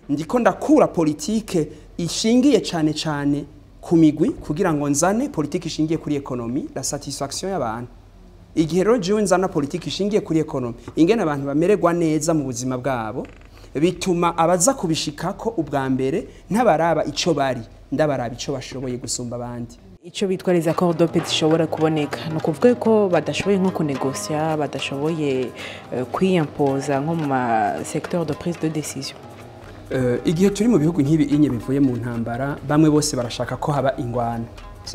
Ndiko ndakura politike ishingiye cane cane ku migwi kugira ngo nzane politike ishingiye kuri économie, la satisfaction y'abantu. Igihe rero jewe nzana politike ishingiye kuri économie, ingene abantu bamererwa neza mu buzima bwabo, bituma abaza kubishikako ubwa mbere ntabaraba ico bari, ndabaraba ico bashoboye gusumba abandi. Icyo bitwa les accords de paix zishobora kuboneka, ni ukuvuga ko badashoboye nko kunegosia, badashoboye kwiyimpoza nko mu ma secteur de prise de décision. Igihe turi mu bihugu nk'ibi inye bivuye mu ntambara, bamwe bose barashaka ko haba ingwano.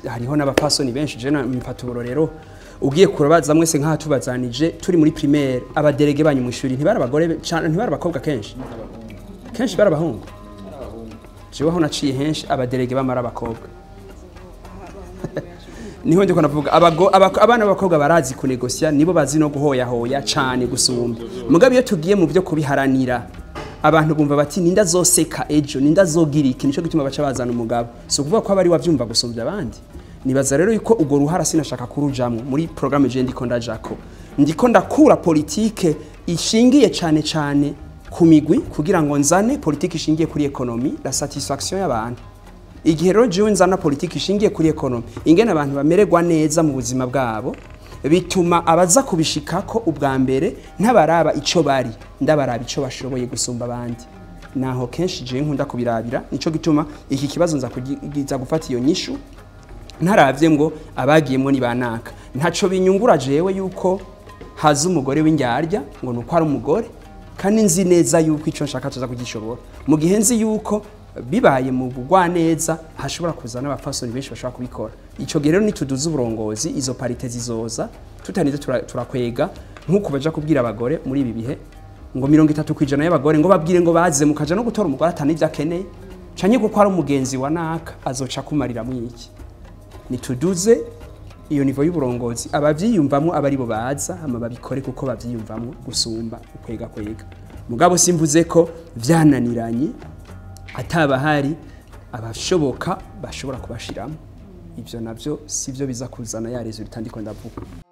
Hariho n'abapasoni benshi, je mfata uburorero, ugiye kurabaza mwese nk'aha tubazanije turi muri primaire, aba délégués banyu mu ishuri ntibari abagore cane, ntibari abakobwa, kenshi kenshi bari abahungu. Jewe aho naciye henshi aba délégués bamara abakobwa. Niho ndiko navuga abana b'abakobwa barazi kunegosia, nibo bazi no guhoyahoya cane gusumba. Mugabo iyo tugiye mu byo kubiharanira, abantu bumva bati: "Ninda azoseka ejo, ninda azogira iki?" Nico gituma baca bazana umugabo. Si ukuvuga ko abari wavyumva gusumbya abandi. Nibaza rero yuko urwo ruhara sinashaka kurujamwo muri programme. Je ndiko ndajako, ndiko ndakura politike ishingiye cane cane ku migwi kugira ngo nzane politike ishingiye kuri économie, la satisfaction y'abantu. Igihe rero jewe nzana politike ishingiye kuri économie, ingene abantu bamererwa neza mu buzima bwabo, bituma abaza kubishikako ubwa mbere ntabaraba ico bari, ndabaraba ico bashoboye gusumba abandi. Naho kenshi jewe nkunda kubirabira. Nico gituma iki kibazo nza kugiza gufata iyo nyishu ntaravye ngo abagiyemwo ni banaka. Ntaco binyungura jewe yuko haza umugore w'indyarya ngo nuko ari umugore, kandi nzi neza yuko ico nshaka tuza kugishobora, mu gihe nzi yuko bibaye mu bugwaneza hashobora kuza n'abapfasoni benshi bashobora kubikora. Ico gihe rero nituduza uburongozi, izo parité zizoza tutanize turakwega. Nk'uko baja kubwira abagore muri ibi bihe ngo 30% y'abagore, ngo babwire ngo baze, mukaja no gutora umugore atana ivyo akeneye canke kuko ari umugenzi wa naka, azoca kumarira mwiki? Nituduze iyo niveau y'uburongozi, abavyiyumvamwo aba aribo baza, hama babikore kuko bavyiyumvamwo gusumba ukwega kwega. Mugabo simvuze ko vyananiranye atabahari abashoboka bashobora kubashiramo. Ivyo navyo sivyo biza kuzana ya résultat ndiko ndavuga.